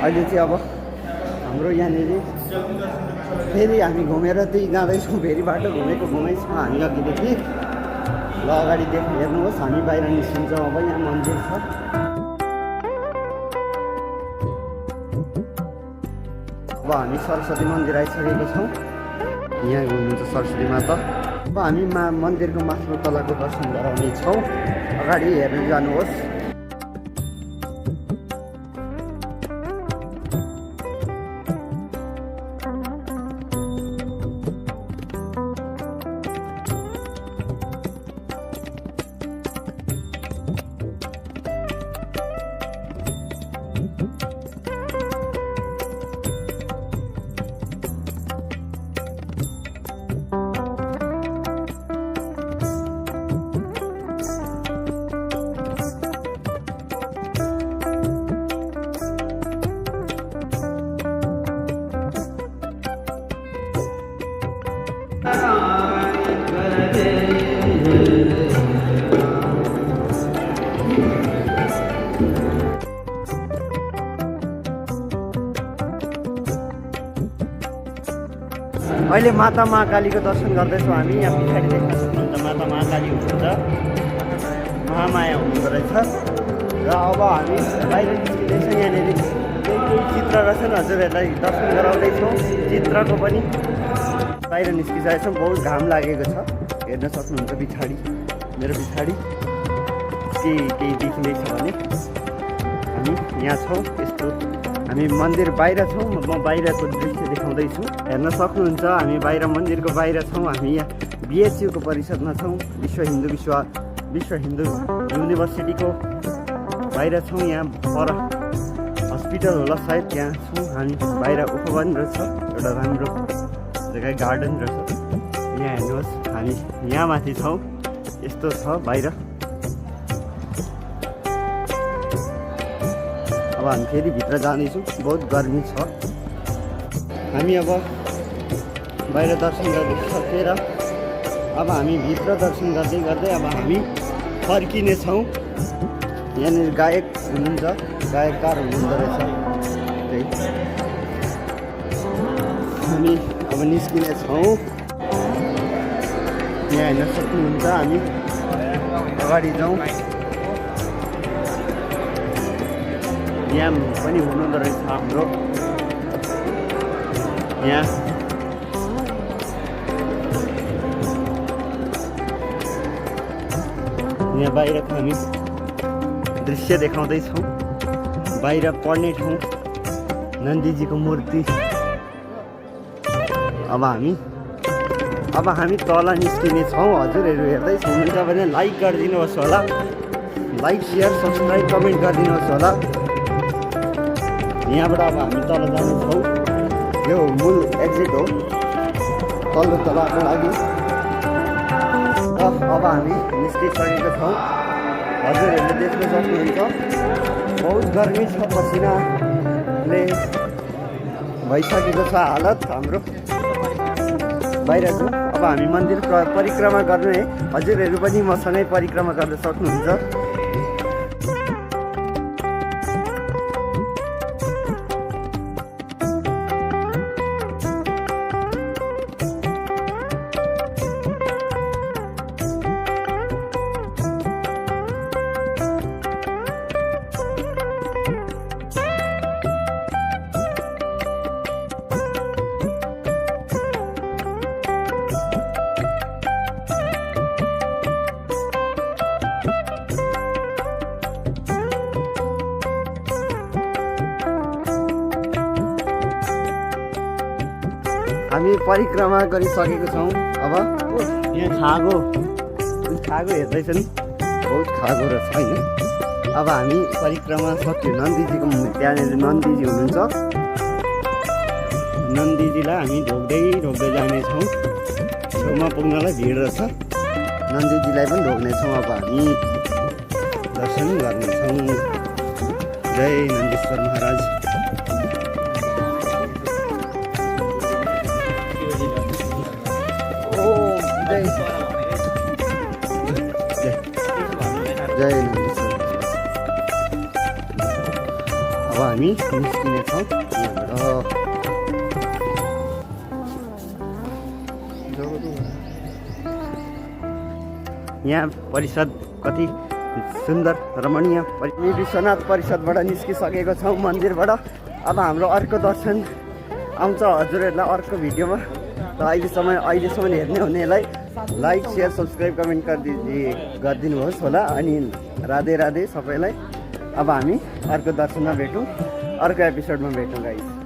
अहिले चाहिँ अब हाम्रो यहाँनिर फेरि हामी घुमेर त्यही जाँदैछौँ। फेरि बाटो घुमै छौँ हामी अघिदेखि। ल अगाडि हेर्नुहोस्, हामी बाहिर निस्किन्छौँ। अब यहाँ मन्दिर छ। अब हामी सरस्वती मन्दिर आइसकेको छौँ। यहाँ हुनुहुन्छ सरस्वती माता। अब हामी मन्दिरको माथिल्लो तलाको दर्शन गराउनेछौँ। अगाडि हेर्न जानुहोस्। अहिले माता महाकालीको दर्शन गर्दैछौँ हामी। यहाँ पछाडि देख्न सक्नुहुन्छ माता महाकाली हुनुहुन्छ, महामाया हुनुहुँदो रहेछ। र अब हामी बाहिर निस्किँदैछौँ। यहाँनिर केही चित्र रहेछन्, हजुरहरूलाई दर्शन गराउँदैछौँ। चित्रको पनि बाहिर निस्किसकेको छौँ। बहुत घाम लागेको छ, हेर्न सक्नुहुन्छ पछाडि, मेरो पछाडि केही देखिँदैछ भने हामी यहाँ छौँ। यस्तो हामी मन्दिर बाहिर छौँ। म बाहिरको दृश्य देखाउँदैछु, हेर्न सक्नुहुन्छ। हामी बाहिर मन्दिरको बाहिर छौँ। हामी यहाँ बिएचयुको परिषदमा छौँ, विश्व हिन्दू युनिभर्सिटीको बाहिर छौँ। यहाँ पर हस्पिटल होला सायद, त्यहाँ छौँ हामी। बाहिर उपवन रहेछ, एउटा राम्रो जग्गा, गार्डन रहेछ। यहाँ हेर्नुहोस्, हामी यहाँ माथि छौँ। यस्तो छ बाहिर। अब हामी फेरि भित्र जानेछौँ। बहुत गर्मी छ। हामी अब बाहिर दर्शन गर्दै सकेर अब हामी भित्र दर्शन गर्दै गर्दै अब हामी फर्किनेछौँ। यहाँनिर गायक हुनुहुन्छ, गायककार हुनुहुँदो रहेछ। त्यही हामी अब निस्किनेछौँ। यहाँ हेर्न सक्नुहुन्छ। हामी अगाडि जाउँ। यहाँ पनि हुनुहुँदो रहेछ हाम्रो। यहाँ बाहिरको हामी दृश्य देखाउँदैछौँ। बाहिर पढ्ने ठाउँ, नन्दीजीको मूर्ति। अब हामी तल निस्किनेछौँ। हजुरहरू हेर्दै हुनुहुन्छ भने लाइक गरिदिनुहोस् होला। लाइक, सेयर, सब्सक्राइब, कमेन्ट गरिदिनुहोस् होला। यहाँबाट अब हामी तल जानेछौँ। यो मूल एक्जिट हो तल्लो तलाको लागि। अब हामी निस्किसकेका छौँ। हजुरहरूले देख्न सक्नुहुन्छ बहुत गर्मी छ, पसिनाले भइसकेको छ हालत हाम्रो। बाहिर छौँ। अब हामी मन्दिर परिक्रमा गर्नु है। हजुरहरू पनि मसँगै परिक्रमा गर्न सक्नुहुन्छ। हामी परिक्रमा गरिसकेको छौँ। अब यहाँ खागो हेर्दैछ नि, बहुत खागो रहेछ होइन। अब हामी परिक्रमा सक्यो। नन्दीजीको त्यहाँनिर नन्दीजी हुनुहुन्छ। नन्दीजीलाई हामी ढोक्दै जानेछौँ। छेउमा पुग्नलाई भिड रहेछ। नन्दीजीलाई पनि ढोक्नेछौँ। अब हामी दर्शन गर्नेछौँ। जय नन्देश्वर महाराज। जय नन्देश्वर। अब हामी हामी निस्किनेछौँ यहाँबाट। यहाँ परिषद कति सुन्दर रमणीय विश्वनाथ परिषदबाट निस्किसकेको छौँ मन्दिरबाट। अब हाम्रो अर्को दर्शन आउँछ हजुरहरूलाई अर्को भिडियोमा। र अहिलेसम्म हेर्ने हुनेलाई लाइक सेयर सब्सक्राइब कमेन्ट गरिदिनुहोस् होला। अनि राधे राधे सबैलाई। अब हामी अर्को दर्शनमा भेटौँ, अर्को एपिसोडमा भेटौँ गाइस।